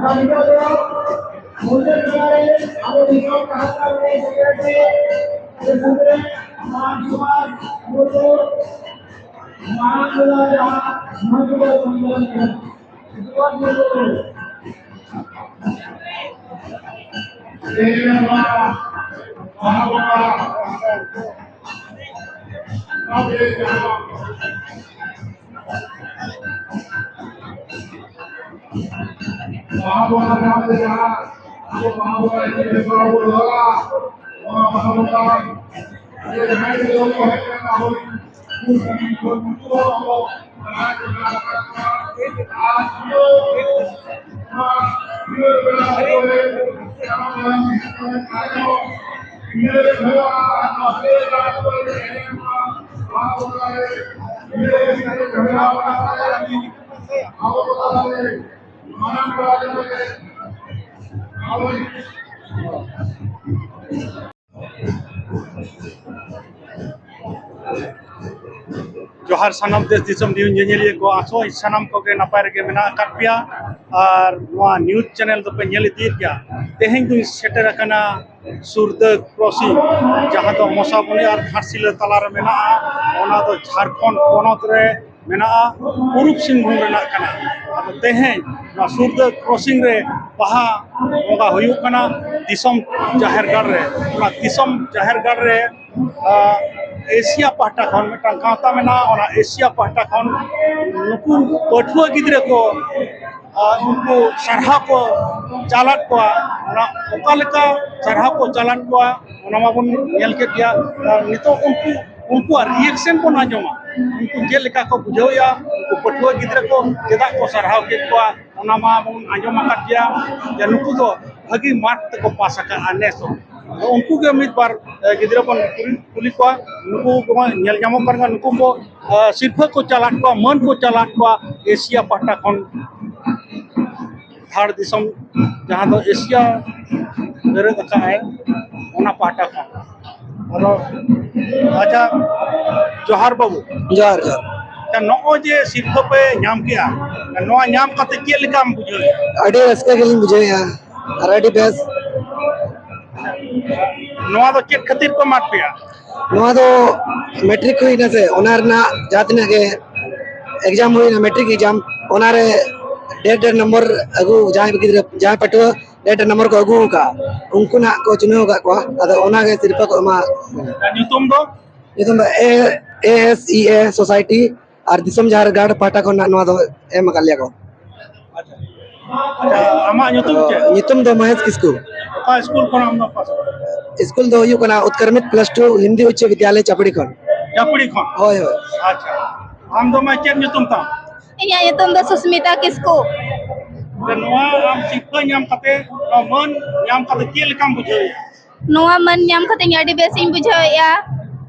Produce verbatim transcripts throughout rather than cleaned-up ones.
ᱱᱤᱛᱚᱜ ᱫᱚ ᱢᱩᱪᱟᱹᱫ ᱡᱚᱦᱟᱨ ᱨᱮ ᱟᱵᱚ ᱫᱤᱥᱚᱢ ᱯᱟᱦᱴᱟ ᱠᱷᱚᱱ ᱥᱮᱴᱮᱨ ᱛᱮ ᱥᱩᱫᱷᱨᱟᱹ ᱢᱟᱱ ᱡᱚᱦᱟᱨ ᱢᱩᱪᱟᱹᱫ ᱢᱟᱱ ᱡᱚᱦᱟᱨ ᱡᱟᱦᱟᱸ ᱢᱚᱧᱪᱚ ᱨᱮ ᱥᱚᱱᱢᱟᱱ ᱠᱟᱱᱟ᱾ ᱡᱚᱦᱟᱨ ᱢᱩᱪᱟᱹᱫ᱾ ᱛᱮᱦᱮᱧ ᱱᱚᱣᱟ ᱵᱟᱦᱟ ᱵᱚᱸᱜᱟ ᱟᱵᱚ ᱡᱟᱦᱟᱸ ᱵᱟᱦᱟ ᱵᱚᱸᱜᱟ ᱥᱟᱶᱛᱮ ᱡᱟᱦᱟᱸ ᱟᱵᱚ ᱵᱟᱦᱟ ᱵᱚᱸᱜᱟ ᱨᱮ ᱪᱮᱫ ᱞᱮᱠᱟ ᱵᱚ ᱨᱚᱲᱟ, ᱱᱚᱣᱟ ᱵᱟᱦᱟ ᱵᱚᱸᱜᱟ ᱨᱮ ᱡᱟᱦᱟᱸᱭ ᱠᱚ ᱡᱚᱢ ᱠᱚ ᱦᱮᱡ ᱞᱮᱱᱟ, ᱟᱵᱚ ᱩᱱᱠᱩ ᱥᱟᱺᱜᱤᱧ ᱠᱷᱚᱱ ᱩᱱᱠᱩ ᱦᱚᱸ ᱟᱵᱚ ᱥᱟᱦᱟ ᱡᱚᱜᱟᱲ ᱟᱠᱟᱫ ᱠᱚᱣᱟ᱾ ᱟᱨ ᱱᱚᱣᱟ ᱥᱤᱸᱜᱟᱹᱲ ᱵᱮᱲᱟ ᱨᱮ ᱟᱵᱚ ᱵᱚᱸᱜᱟ ᱨᱮ ᱟᱵᱚ ᱛᱟᱞᱟ ᱨᱮ ᱢᱟᱨᱟᱝ ᱵᱟᱲᱟ ᱠᱟᱛᱮ ᱟᱵᱚ ᱡᱚᱦᱟᱨ ᱥᱟᱱᱟᱢ ᱫᱮᱥ ᱫᱤᱥᱚᱢ ᱱᱤᱭᱩᱡᱽ ᱧᱮᱧᱮᱞᱤᱭᱟᱹ ᱠᱚ, ᱟᱥᱚᱜ ᱟᱹᱧ ᱥᱟᱱᱟᱢ ᱠᱚᱜᱮ ᱱᱟᱯᱟᱭ ᱨᱮᱜᱮ ᱢᱮᱱᱟᱜ ᱟᱠᱟᱫ ᱯᱮᱭᱟ ᱟᱨ ᱱᱚᱣᱟ ᱱᱤᱭᱩᱡᱽ ᱪᱮᱱᱮᱞ ᱫᱚᱯᱮ ᱧᱮᱞ ᱤᱫᱤᱭᱮᱫ ᱜᱮᱭᱟ᱾ ᱛᱮᱦᱮᱧ ᱫᱚᱧ ᱥᱮᱴᱮᱨ ᱟᱠᱟᱱᱟ ᱥᱩᱨᱫᱟᱹ ᱠᱨᱚᱥᱤᱝ, ᱡᱟᱦᱟᱸ ᱫᱚ ᱢᱚᱥᱟᱵᱚᱱᱤ ᱟᱨ ᱜᱷᱟᱴᱥᱤᱞᱟᱹ ᱛᱟᱞᱟᱨᱮ ᱢᱮᱱᱟᱜᱼᱟ᱾ ᱚᱱᱟ ᱫᱚ ᱡᱷᱟᱲᱠᱷᱚᱸᱰ ᱯᱚᱱᱚᱛ ᱨᱮ ᱢᱮᱱᱟᱜᱼᱟ, ᱯᱩᱨᱩᱵ ᱥᱤᱝᱵᱷᱩᱢ ᱨᱮᱱᱟᱜ ᱠᱟᱱᱟ᱾ ᱟᱫᱚ ᱛᱮᱦᱮᱧ ᱱᱚᱣᱟ ᱥᱩᱨᱫᱟᱹ ᱠᱨᱚᱥᱤᱝ ᱨᱮ ᱵᱟᱦᱟ ᱵᱚᱸᱜᱟ ᱦᱩᱭᱩᱜ ᱠᱟᱱᱟ ᱫᱤᱥᱚᱢ ᱡᱟᱦᱮᱨ ᱜᱟᱲ ᱨᱮ᱾ ᱚᱱᱟ ᱫᱤᱥᱚᱢ ᱡᱟᱦᱮᱨ ᱜᱟᱲ ᱨᱮ, ᱟ, ᱮᱥᱤᱭᱟ ᱯᱟᱦᱴᱟ ᱠᱷᱚᱱ ᱢᱤᱫᱴᱟᱝ ᱜᱟᱶᱛᱟ ᱢᱮᱱᱟᱜᱼᱟ, ᱚᱱᱟ ᱮᱥᱤᱭᱟ ᱯᱟᱦᱴᱟ ᱠᱷᱚᱱ ᱱᱩᱠᱩ ᱯᱟᱹᱴᱷᱩᱣᱟᱹ ᱜᱤᱫᱽᱨᱟᱹ ᱠᱚ, ᱟ, ᱩᱱᱠᱩ ᱥᱟᱨᱦᱟᱣ ᱠᱚ ᱪᱟᱞᱟᱫ ᱠᱚᱣᱟ᱾ ᱚᱱᱟ ᱚᱠᱟ ᱞᱮᱠᱟ ᱥᱟᱨᱦᱟᱣ ᱠᱚ ᱪᱟᱞᱟᱫ ᱠᱚᱣᱟ, ᱚᱱᱟ ᱢᱟᱵᱚᱱ ᱧᱮᱞ ᱠᱮᱫ ᱜᱮᱭᱟ᱾ ᱟᱨ ᱱᱤᱛᱚᱜ ᱩᱱᱠᱩ, ᱩᱱᱠᱩᱣᱟᱜ ᱨᱤᱭᱮᱠᱥᱮᱱ ᱵᱚᱱ ᱟᱸᱡᱚᱢᱟ, ᱩᱱᱠᱩ ᱪᱮᱫ ᱞᱮᱠᱟ ᱠᱚ ᱵᱩᱡᱷᱟᱹᱣᱮᱫᱼᱟ, ᱩᱱᱠᱩ ᱯᱟᱹᱴᱷᱩᱣᱟᱹ ᱜᱤᱫᱽᱨᱟᱹ ᱠᱚ ᱪᱮᱫᱟᱜ ᱠᱚ ᱥᱟᱨᱦᱟᱣ ᱠᱮᱫ ᱠᱚᱣᱟ, ᱚᱱᱟ ᱢᱟᱵᱚᱱ ᱟᱸᱡᱚᱢ ᱟᱠᱟᱫ ᱜᱮᱭᱟ ᱡᱮ ᱱᱩᱠᱩ ᱫᱚ ᱵᱷᱟᱹᱜᱤ ᱢᱟᱨᱠ ᱛᱮᱠᱚ ᱯᱟᱥ ᱟᱠᱟᱫᱼᱟ ᱱᱮᱥ ᱦᱚᱸ᱾ ᱟᱫᱚ ᱩᱱᱠᱩ ᱜᱮ ᱢᱤᱫ ᱵᱟᱨ, ᱮ, ᱜᱤᱫᱽᱨᱟᱹ ᱵᱚᱱ ᱠᱩᱞᱤ, ᱠᱩᱞᱤ ᱠᱚᱣᱟ, ᱱᱩᱠᱩ ᱠᱚᱢᱟ ᱧᱮᱞ ᱧᱟᱢᱚᱜ ᱠᱟᱱ ᱜᱮᱭᱟ, ᱱᱩᱠᱩ ᱠᱚ, ᱮ, ᱥᱤᱨᱯᱷᱟᱹ ᱠᱚ ᱪᱟᱞᱟᱫ ᱠᱚᱣᱟ, ᱢᱟᱹᱱ ᱠᱚ ᱪᱟᱞᱟᱫ ᱠᱚᱣᱟ ᱮᱥᱤᱭᱟ ᱯᱟᱦᱴᱟ ᱠᱷᱚᱱ᱾ ᱫᱷᱟᱲ ᱫᱤᱥᱚᱢ, ᱡᱟᱦᱟᱸ ᱫᱚ ᱮᱥᱤᱭᱟ ᱵᱮᱨᱮᱫ ᱟᱠᱟᱫᱼᱟᱭ, ᱚᱱᱟ ᱯᱟᱦᱴᱟ ᱠᱷᱚᱱ᱾ ᱟᱫᱚ, ᱟᱪᱪᱷᱟ, ᱡᱚᱦᱟᱨ ᱵᱟᱹᱵᱩ᱾ ᱡᱚᱦᱟᱨ, ᱡᱚᱦᱟᱨ᱾ ᱱᱚᱜᱼᱚᱭ ᱡᱮ ᱥᱤᱨᱯᱷᱟᱹ ᱯᱮ ᱧᱟᱢ ᱠᱮᱜᱼᱟ, ᱱᱚᱣᱟ ᱧᱟᱢ ᱠᱟᱛᱮ ᱪᱮᱫ ᱞᱮᱠᱟᱢ ᱵᱩᱡᱷᱟᱹᱣᱮᱫᱼᱟ? ᱟᱹᱰᱤ ᱨᱟᱹᱥᱠᱟᱹ ᱜᱮᱞᱤᱧ ᱵᱩᱡᱷᱟᱹᱣᱮᱫᱼᱟ ᱟᱨ ᱟᱹᱰᱤ ᱵᱮᱥ᱾ ᱱᱚᱣᱟ ᱫᱚ ᱪᱮᱫ ᱠᱷᱟᱹᱛᱤᱨ ᱠᱚ ᱮᱢᱟᱫ ᱯᱮᱭᱟ? ᱱᱚᱣᱟ ᱫᱚ ᱢᱮᱴᱨᱤᱠ ᱦᱩᱭᱱᱟ ᱥᱮ, ᱚᱱᱟ ᱨᱮᱱᱟᱜ ᱡᱟᱦᱟᱸ ᱛᱤᱱᱟᱹᱜ ᱜᱮ ᱮᱠᱡᱟᱢ ᱦᱩᱭᱱᱟ, ᱢᱮᱴᱨᱤᱠ ᱮᱠᱡᱟᱢ, ᱚᱱᱟᱨᱮ ᱰᱷᱮᱨ ᱰᱷᱮᱨ ᱱᱚᱢᱵᱚᱨ ᱟᱹᱜᱩ, ᱡᱟᱦᱟᱸᱭ ᱜᱤᱫᱽᱨᱟᱹ, ᱡᱟᱦᱟᱸᱭ ᱯᱟᱹᱴᱷᱩᱣᱟᱹ ᱰᱷᱮᱨ ᱰᱷᱮᱨ ᱱᱚᱢᱵᱚᱨ ᱠᱚ ᱟᱹᱜᱩ ᱟᱠᱟᱫᱼᱟ, ᱩᱱᱠᱩ ᱱᱟᱜ ᱠᱚ ᱪᱩᱱᱟᱹᱣ ᱟᱠᱟᱫ ᱠᱚᱣᱟ᱾ ᱟᱫᱚ ᱚᱱᱟᱜᱮ ᱥᱤᱨᱯᱟᱹ ᱠᱚ ᱮᱢᱟ᱾ ᱟᱨ ᱧᱩᱛᱩᱢ ᱫᱚ? ᱧᱩᱛᱩᱢ ᱫᱚ A S I A society ᱟᱨ ᱫᱤᱥᱚᱢ ᱡᱷᱟᱲᱠᱷᱚᱸᱰ ᱯᱟᱦᱴᱟ ᱠᱷᱚᱱ ᱱᱟᱜ ᱱᱚᱣᱟ ᱫᱚ ᱮᱢ ᱟᱠᱟᱫ ᱞᱮᱭᱟ ᱠᱚ᱾ ᱟᱪᱪᱷᱟ, ᱟᱢᱟᱜ ᱧᱩᱛᱩᱢ ᱪᱮᱫ? ᱧᱩᱛᱩᱢ ᱫᱚ ᱢᱚᱦᱮᱥ ᱠᱤᱥᱠᱩ᱾ ᱚᱠᱟ ᱥᱠᱩᱞ ᱠᱷᱚᱱ ᱟᱢ ᱫᱚ ᱯᱟᱥ ᱠᱟᱱᱟ? ᱥᱠᱩᱞ ᱫᱚ ᱦᱩᱭᱩᱜ ᱠᱟᱱᱟ ᱩᱛᱠᱨᱚᱢᱤᱛ ᱯᱞᱟᱥ ᱴᱩ ᱦᱤᱱᱫᱤ ᱩᱪᱪᱚ ᱵᱤᱫᱽᱭᱟᱞᱚᱭ ᱪᱟᱯᱲᱤ ᱠᱷᱚᱱ᱾ ᱪᱟᱯᱲᱤ ᱠᱷᱚᱱ? ᱦᱳᱭ, ᱦᱳᱭ᱾ ᱟᱪᱪᱷᱟ, ᱟᱢ ᱫᱚ ᱢᱟᱹᱭ ᱪᱮᱫ ᱧᱩᱛᱩᱢ ᱛᱟᱢ? ᱤᱧᱟᱹᱜ ᱧᱩᱛᱩᱢ ᱫᱚ ᱥᱩᱥᱢᱤᱛᱟ ᱠᱤᱥᱠᱩ᱾ ᱛᱚ, ᱱᱚᱣᱟ ᱟᱢ ᱥᱤᱨᱯᱷᱟᱹ ᱧᱟᱢ ᱠᱟᱛᱮ, ᱱᱚᱣᱟ ᱢᱟᱹᱱ ᱧᱟᱢ ᱠᱟᱛᱮ ᱪᱮᱫ ᱞᱮᱠᱟᱢ ᱵᱩᱡᱷᱟᱹᱣᱮᱫᱼᱟ? ᱱᱚᱣᱟ ᱢᱟᱹᱱ ᱧᱟᱢ ᱠᱟᱛᱮ ᱤᱧ ᱟᱹᱰᱤ ᱵᱮᱥ ᱤᱧ ᱵᱩᱡᱷᱟᱹᱣᱮᱫᱼᱟ,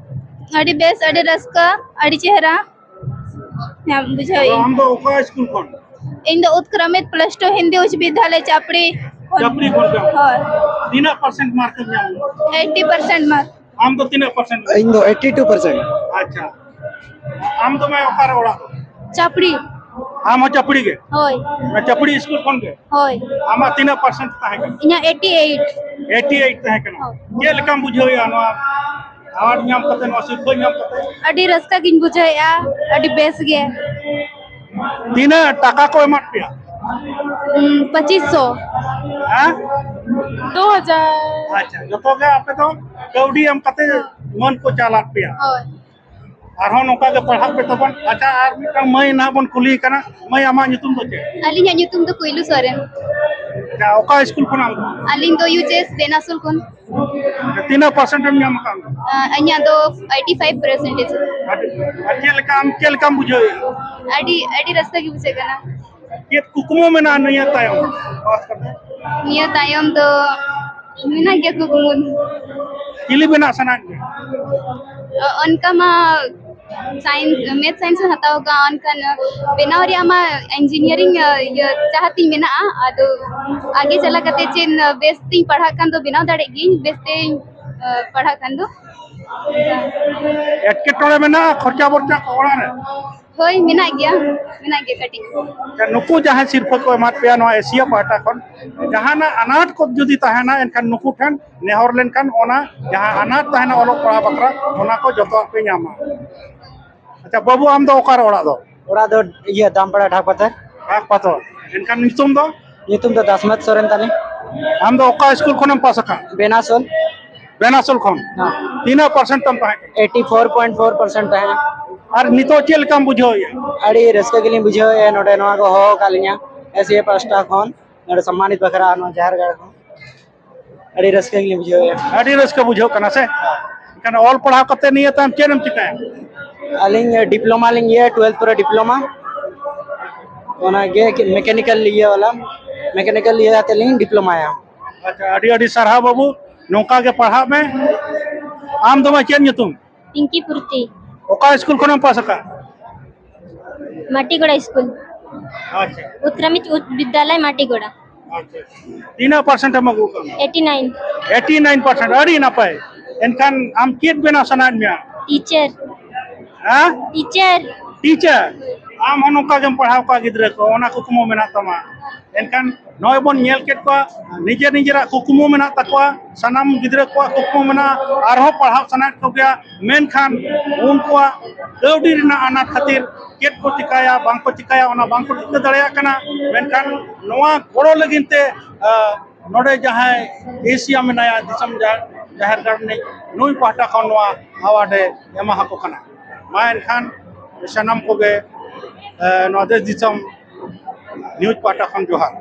ᱟᱹᱰᱤ ᱵᱮᱥ, ᱟᱹᱰᱤ ᱨᱟᱹᱥᱠᱟᱹ, ᱟᱹᱰᱤ ᱪᱮᱦᱨᱟ᱾ ᱧᱟᱢ ᱵᱩᱡᱷᱟᱹᱣ ᱟᱫᱚ ᱤᱧ᱾ ᱟᱢ ᱫᱚ ᱚᱠᱟ ᱥᱠᱩᱞ ᱠᱷᱚᱱ? ᱤᱧ ᱫᱚ ᱩᱛᱠᱨᱚᱢᱤᱛ ᱯᱞᱟᱥ ᱴᱩ ᱦᱤᱱᱫᱤ ᱩᱪᱪ ᱵᱤᱫᱽᱭᱟᱞᱚᱭ ᱪᱟᱯᱲᱤ ᱠᱷᱚᱱ᱾ ᱪᱟᱯᱲᱤ ᱠᱷᱚᱱ ᱠᱟᱱᱟ᱾ ᱦᱳᱭ᱾ ᱛᱤᱱᱟᱹᱜ ᱯᱟᱨᱥᱮᱱᱴ ᱢᱟᱨᱠ ᱮᱢ ᱧᱟᱢ ᱞᱮᱫᱟ? Eighty percent mark. ᱟᱢ ᱫᱚ ᱛᱤᱱᱟᱹᱜ ᱯᱟᱨᱥᱮᱱᱴ? ᱤᱧ ᱫᱚ ᱮᱭᱤᱴᱴᱤ ᱴᱩ ᱯᱟᱨᱥᱮᱱᱴ᱾ ᱟᱪᱪᱷᱟ, ᱟᱢ ᱫᱚ ᱢᱟᱹᱭ ᱚᱠᱟᱨᱮ ᱚᱲᱟᱜ ᱫᱚ? ᱪᱟᱯᱲᱤ᱾ ᱟᱢ ᱦᱚᱸ ᱪᱟᱯᱲᱤ ᱜᱮ? ᱦᱳᱭ᱾ ᱚᱱᱟ ᱪᱟᱯᱲᱤ ᱥᱠᱩᱞ ᱠᱷᱚᱱ ᱜᱮ? ᱦᱳᱭ᱾ ᱟᱢᱟᱜ ᱛᱤᱱᱟᱹᱜ ᱯᱟᱨᱥᱮᱱᱴ ᱛᱟᱦᱮᱸ ᱠᱟᱱᱟ? ᱤᱧᱟᱹᱜ ᱮᱭᱤᱴᱴᱤ ᱮᱭᱤᱴ᱾ ᱮᱭᱤᱴᱴᱤ ᱮᱭᱤᱴ ᱛᱟᱦᱮᱸ ᱠᱟᱱᱟ᱾ ᱦᱳᱭ᱾ ᱪᱮᱫ ᱞᱮᱠᱟᱢ ᱵᱩᱡᱷᱟᱹᱣᱮᱫᱼᱟ ᱱᱚᱣᱟ ᱮᱣᱟᱨᱰ ᱧᱟᱢ ᱠᱟᱛᱮ, ᱱᱚᱣᱟ ᱥᱤᱨᱯᱷᱟᱹ ᱧᱟᱢ ᱠᱟᱛᱮ? ᱟᱹᱰᱤ ᱨᱟᱹᱥᱠᱟᱹ ᱜᱤᱧ ᱵᱩᱡᱷᱟᱹᱣᱮᱫᱼᱟ, ᱟᱹᱰᱤ ᱵᱮᱥ ᱜᱮ᱾ ᱛᱤᱱᱟᱹᱜ ᱴᱟᱠᱟ ᱠᱚ ᱮᱢᱟᱫ ᱯᱮᱭᱟ? ᱦᱩᱸ, ᱯᱚᱸᱪᱤᱥ ᱥᱚ᱾ ᱦᱮᱸ? ᱫᱩ ᱦᱟᱡᱟᱨ᱾ ᱟᱪᱪᱷᱟ, ᱡᱚᱛᱚ ᱜᱮ ᱟᱯᱮ ᱫᱚ ᱠᱟᱹᱣᱰᱤ ᱮᱢ ᱠᱟᱛᱮ ᱢᱟᱹᱱ ᱠᱚ ᱪᱟᱞᱟᱫ ᱯᱮᱭᱟ? ᱦᱳᱭ᱾ ᱟᱨᱦᱚᱸ ᱱᱚᱝᱠᱟ ᱜᱮ ᱯᱟᱲᱦᱟᱜ ᱯᱮ ᱛᱟᱵᱚᱱ᱾ ᱟᱪᱪᱷᱟ, ᱟᱨ ᱢᱤᱫᱴᱟᱝ ᱢᱟᱹᱭ ᱱᱟᱦᱟᱜ ᱵᱚᱱ ᱠᱩᱞᱤᱭᱮ ᱠᱟᱱᱟ᱾ ᱢᱟᱹᱭ, ᱟᱢᱟᱜ ᱧᱩᱛᱩᱢ ᱫᱚ ᱪᱮᱫ? ᱟᱹᱞᱤᱧᱟᱜ ᱧᱩᱛᱩᱢ ᱫᱚ ᱠᱩᱭᱞᱩ ᱥᱚᱨᱮᱱ᱾ ᱟᱪᱪᱷᱟ, ᱚᱠᱟ ᱥᱠᱩᱞ ᱠᱷᱚᱱᱟᱜ ᱟᱢ ᱫᱚ? ᱟᱹᱞᱤᱧ ᱫᱚ ᱭᱩ ᱪᱮᱥ ᱵᱮᱱᱟᱥᱩᱞ ᱠᱷᱚᱱ᱾ ᱛᱤᱱᱟᱹᱜ ᱯᱟᱨᱥᱮᱱᱴ ᱮᱢ ᱧᱟᱢ ᱟᱠᱟᱫ? ᱟ, ᱤᱧᱟᱹᱜ ᱫᱚ ᱮᱭᱤᱴᱴᱤ ᱯᱷᱟᱭᱤᱵᱷ ᱯᱟᱨᱥᱮᱱᱴᱮᱡᱽ᱾ ᱟᱨ ᱪᱮᱫ ᱞᱮᱠᱟ ᱟᱢ, ᱪᱮᱫ ᱞᱮᱠᱟᱢ ᱵᱩᱡᱷᱟᱹᱣᱮᱫᱼᱟ? ᱟᱹᱰᱤ, ᱟᱹᱰᱤ ᱨᱟᱹᱥᱠᱟᱹ ᱜᱮ ᱵᱩᱡᱷᱟᱹᱜ ᱠᱟᱱᱟ᱾ ᱪᱮᱫ ᱠᱩᱠᱢᱩ ᱢᱮᱱᱟᱜᱼᱟ ᱱᱤᱭᱟᱹ ᱛᱟᱭᱚᱢ ᱯᱟᱥ ᱠᱟᱛᱮ? ᱱᱤᱭᱟᱹ ᱛᱟᱭᱚᱢ ᱫᱚ ᱢᱮᱱᱟᱜ ᱜᱮᱭᱟ ᱠᱩᱠᱢᱩ᱾ ᱪᱤᱞᱤ ᱵᱮᱱᱟᱜ ᱥᱟᱱᱟᱭᱮᱫ ᱢᱮᱭᱟ? ᱚ-, ᱚᱱᱠᱟ ᱢᱟ ᱥᱟᱭᱮᱱᱥ, ᱢᱮᱛᱷ ᱥᱟᱭᱮᱱᱥ ᱤᱧ ᱦᱟᱛᱟᱣ ᱟᱠᱟᱫᱼᱟ, ᱚᱱᱠᱟᱱ ᱵᱮᱱᱟᱣ ᱨᱮᱭᱟᱜ ᱢᱟ ᱤᱧᱡᱤᱱᱤᱭᱟᱨᱤᱝ, ᱤᱭᱟᱹ, ᱪᱟᱦᱟᱛᱤᱧ ᱢᱮᱱᱟᱜᱼᱟ᱾ ᱟᱫᱚ ᱟᱜᱮ ᱪᱟᱞᱟᱣ ᱠᱟᱛᱮ ᱪᱮᱫ ᱵᱮᱥ ᱛᱤᱧ ᱯᱟᱲᱦᱟᱜ ᱠᱷᱟᱱ ᱫᱚ ᱵᱮᱱᱟᱣ ᱫᱟᱲᱮᱜ ᱜᱤᱭᱟᱹᱧ, ᱵᱮᱥ ᱛᱤᱧ, ᱟ, ᱯᱟᱲᱦᱟᱜ ᱠᱷᱟᱱ ᱫᱚ᱾ ᱮᱴᱠᱮᱴᱚᱬᱮ ᱢᱮᱱᱟᱜᱼᱟ ᱠᱷᱚᱨᱪᱟ ᱵᱚᱨᱪᱟ ᱠᱚ ᱚᱲᱟᱜ ᱨᱮ? ᱦᱳᱭ, ᱢᱮᱱᱟᱜ ᱜᱮᱭᱟ, ᱢᱮᱱᱟᱜ ᱜᱮᱭᱟ ᱠᱟᱹᱴᱤᱡ᱾ ᱮᱱᱠᱷᱟᱱ ᱱᱩᱠᱩ ᱡᱟᱦᱟᱸᱭ ᱥᱤᱨᱯᱷᱟᱹ ᱠᱚ ᱮᱢᱟᱫ ᱯᱮᱭᱟ ᱱᱚᱣᱟ ᱮᱥᱤᱭᱟ ᱯᱟᱦᱴᱟ ᱠᱷᱚᱱ, ᱡᱟᱦᱟᱱᱟᱜ ᱟᱱᱟᱴ ᱠᱚ ᱡᱩᱫᱤ ᱛᱟᱦᱮᱱᱟ, ᱮᱱᱠᱷᱟᱱ ᱱᱩᱠᱩ ᱴᱷᱮᱱ ᱱᱮᱦᱚᱨ ᱞᱮᱱᱠᱷᱟᱱ ᱚᱱᱟ ᱡᱟᱦᱟᱸ ᱟᱱᱟᱴ ᱛᱟᱦᱮᱱᱟ ᱚᱞᱚᱜ ᱯᱟᱲᱦᱟᱣ ᱵᱟᱠᱷᱨᱟ, ᱚᱱᱟ ᱠᱚ ᱡᱚᱛᱚᱣᱟᱜ ᱯᱮ ᱧᱟᱢᱟ᱾ ᱟᱪᱪᱷᱟ ᱵᱟᱹᱵᱩ, ᱟᱢ ᱫᱚ ᱚᱠᱟᱨᱮ ᱚᱲᱟᱜ ᱫᱚ? ᱚᱲᱟᱜ ᱫᱚ ᱤᱭᱟᱹ ᱫᱟᱢᱯᱟᱲᱟ ᱰᱷᱟᱠᱯᱟᱛᱷᱚᱨ᱾ ᱰᱷᱟᱠᱯᱟᱛᱷᱚᱨ᱾ ᱮᱱᱠᱷᱟᱱ ᱧᱩᱛᱩᱢ ᱫᱚ? ᱧᱩᱛᱩᱢ ᱫᱚ ᱫᱟᱥᱢᱟᱛ ᱥᱚᱨᱮᱱ ᱛᱟᱹᱞᱤᱧ᱾ ᱟᱢ ᱫᱚ ᱚᱠᱟ ᱥᱠᱩᱞ ᱠᱷᱚᱱᱮᱢ ᱯᱟᱥ ᱟᱠᱟᱫ? ᱵᱮᱱᱟᱥᱚᱞ᱾ ᱵᱮᱱᱟᱥᱚᱞ ᱠᱷᱚᱱ? ᱦᱮᱸ᱾ ᱛᱤᱱᱟᱹᱜ ᱯᱟᱨᱥᱮᱱᱴ ᱛᱟᱢ ᱛᱟᱦᱮᱸ ᱠᱟᱱᱟ? Eighty four point four percent ᱛᱟᱦᱮᱸ ᱠᱟᱱᱟ᱾ ᱟᱨ ᱱᱤᱛᱚᱜ ᱪᱮᱫ ᱞᱮᱠᱟᱢ ᱵᱩᱡᱷᱟᱹᱣᱮᱫᱼᱟ? ᱟᱹᱰᱤ ᱨᱟᱹᱥᱠᱟᱹ ᱜᱮᱞᱤᱧ ᱵᱩᱡᱷᱟᱹᱣᱮᱫᱼᱟ, ᱱᱚᱰᱮ ᱱᱚᱣᱟ ᱠᱚ ᱦᱚᱦᱚ ᱟᱠᱟᱫ ᱞᱤᱧᱟ ᱮᱥᱤᱭᱟ ᱯᱟᱦᱴᱟ ᱠᱷᱚᱱ, ᱱᱚᱰᱮ ᱥᱚᱢᱢᱟᱱᱤᱛ ᱵᱟᱠᱷᱨᱟ ᱱᱚᱣᱟ ᱡᱟᱦᱮᱨ ᱜᱟᱲ ᱠᱷᱚᱱ᱾ ᱟᱹᱰᱤ ᱨᱟᱹᱥᱠᱟᱹ ᱜᱮᱞᱤᱧ ᱵᱩᱡᱷᱟᱹᱣᱮᱫᱼᱟ᱾ ᱟᱹᱰᱤ ᱨᱟᱹᱥᱠᱟᱹ ᱵᱩᱡᱷᱟᱹᱜ ᱠᱟᱱᱟ ᱥᱮ? ᱮᱱᱠᱷᱟᱱ ᱚᱞ ᱯᱟᱲᱦᱟᱣ ᱠᱟᱛᱮ ᱱᱤᱭᱟᱹ ᱛᱟᱭᱚᱢ ᱪᱮᱫ ᱮᱢ ᱪᱤᱠᱟᱹᱭᱟ? ᱟᱹᱞᱤᱧ ᱰᱤᱯᱞᱳᱢᱟ ᱞᱤᱧ ᱤᱭᱟᱹ, ᱴᱩᱭᱮᱞᱵᱷ ᱯᱚᱨᱮ ᱰᱤᱯᱞᱳᱢᱟ, ᱚᱱᱟᱜᱮ ᱢᱮᱠᱟᱱᱤᱠᱮᱞ ᱤᱭᱟᱹ ᱵᱟᱞᱟ, ᱢᱮᱠᱟᱱᱤᱠᱮᱞ ᱤᱭᱟᱹ ᱠᱟᱛᱮ ᱞᱤᱧ ᱰᱤᱯᱞᱳᱢᱟᱭᱟ᱾ ᱟᱪᱪᱷᱟ, ᱟᱹᱰᱤ ᱟᱹᱰᱤ ᱥᱟᱨᱦᱟᱣ ᱵᱟᱹᱵᱩ, ᱱᱚᱝᱠᱟ ᱜᱮ ᱯᱟᱲᱦᱟᱜ ᱢᱮ᱾ ᱟᱢ ᱫᱚ ᱢᱟ ᱪᱮᱫ ᱧᱩᱛᱩᱢ? ᱯᱤᱝᱠᱤ ᱯᱩᱨᱛᱤ᱾ ᱚᱠᱟ ᱥᱠᱩᱞ ᱠᱷᱚᱱᱮᱢ ᱯᱟᱥ ᱟᱠᱟᱫ? ᱢᱟᱴᱤᱜᱚᱲᱟ ᱥᱠᱩᱞ᱾ ᱟᱪᱪᱷᱟ᱾ ᱩᱛᱨᱟᱢᱤᱪ ᱩᱪᱪ ᱵᱤᱫᱽᱫᱟᱞᱚᱭ ᱢᱟᱴᱤᱜᱚᱲᱟ᱾ ᱟᱪᱪᱷᱟ᱾ ᱛᱤᱱᱟᱹᱜ ᱯᱟᱨᱥᱮᱱᱴ ᱮᱢ ᱟᱹᱜᱩ ᱠᱟᱜᱼᱟ? Eighty nine. Eighty nine percent, ᱟᱹᱰᱤ ᱱᱟᱯᱟᱭ᱾ ᱮᱱᱠᱷᱟᱱ ᱟᱢ ᱪᱮᱫ ᱵᱮᱱᱟᱣ ᱥᱟᱱᱟᱭᱮᱫ ᱢᱮᱭᱟ? ᱴᱤᱪᱟᱨ᱾ ᱦᱮᱸ? ᱴᱤᱪᱟᱨ᱾ ᱴᱤᱪᱟᱨ? ᱟᱢ ᱦᱚᱸ ᱱᱚᱝᱠᱟ ᱜᱮᱢ ᱯᱟᱲᱦᱟᱣ ᱠᱚᱣᱟ ᱜᱤᱫᱽᱨᱟᱹ ᱠᱚ, ᱚᱱᱟ ᱠᱩᱠᱢᱩ ᱢᱮᱱᱟᱜ ᱛᱟᱢᱟ᱾ ᱮᱱᱠᱷᱟᱱ ᱱᱚᱜᱼᱚᱭ ᱵᱚᱱ ᱧᱮᱞ ᱠᱮᱫ ᱠᱚᱣᱟ, ᱱᱤᱡᱮᱨ ᱱᱤᱡᱮᱨᱟᱜ ᱠᱩᱠᱢᱩ ᱢᱮᱱᱟᱜ ᱛᱟᱠᱚᱣᱟ, ᱥᱟᱱᱟᱢ ᱜᱤᱫᱽᱨᱟᱹ ᱠᱚᱣᱟᱜ ᱠᱩᱠᱢᱩ ᱢᱮᱱᱟᱜᱼᱟ, ᱟᱨᱦᱚᱸ ᱯᱟᱲᱦᱟᱣ ᱥᱟᱱᱟᱭᱮᱫ ᱠᱚᱜᱮᱭᱟ, ᱢᱮᱱᱠᱷᱟᱱ ᱩᱱᱠᱩᱣᱟᱜ ᱠᱟᱹᱣᱰᱤ ᱨᱮᱱᱟᱜ ᱟᱱᱟᱴ ᱠᱷᱟᱹᱛᱤᱨ ᱪᱮᱫ ᱠᱚ ᱪᱤᱠᱟᱹᱭᱟ, ᱵᱟᱝ ᱠᱚ ᱪᱤᱠᱟᱹᱭᱟ, ᱚᱱᱟ ᱵᱟᱝ ᱠᱚ ᱴᱷᱤᱠᱟᱹ ᱫᱟᱲᱮᱭᱟᱜ ᱠᱟᱱᱟ᱾ ᱢᱮᱱᱠᱷᱟᱱ ᱱᱚᱣᱟ ᱜᱚᱲᱚ ᱞᱟᱹᱜᱤᱫ ᱛᱮ, ᱟ, ᱱᱚᱰᱮ ᱡᱟᱦᱟᱸᱭ ᱮᱥᱤᱭᱟ ᱢᱮᱱᱟᱭᱟ, ᱫᱤᱥᱚᱢ ᱡᱟᱦᱮᱨ, ᱡᱟᱦᱮᱨ ᱜᱟᱲ ᱨᱤᱱᱤᱡ, ᱱᱩᱭ ᱯᱟᱦᱴᱟ ᱠᱷᱚᱱ ᱱᱚᱣᱟ ᱟᱣᱟᱨᱰ ᱮ ᱮᱢᱟ ᱟᱠᱚ ᱠᱟᱱᱟ᱾ ᱢᱟ ᱮᱱᱠᱷᱟᱱ ᱥᱟᱱᱟᱢ ᱠᱚᱜᱮ, ᱮ, ᱱᱚᱣᱟ ᱫᱮᱥ ᱫᱤᱥᱚᱢ ᱱᱤᱭᱩᱡᱽ ᱯᱟᱦᱴᱟ ᱠᱷᱚᱱ ᱡᱚᱦᱟᱨ᱾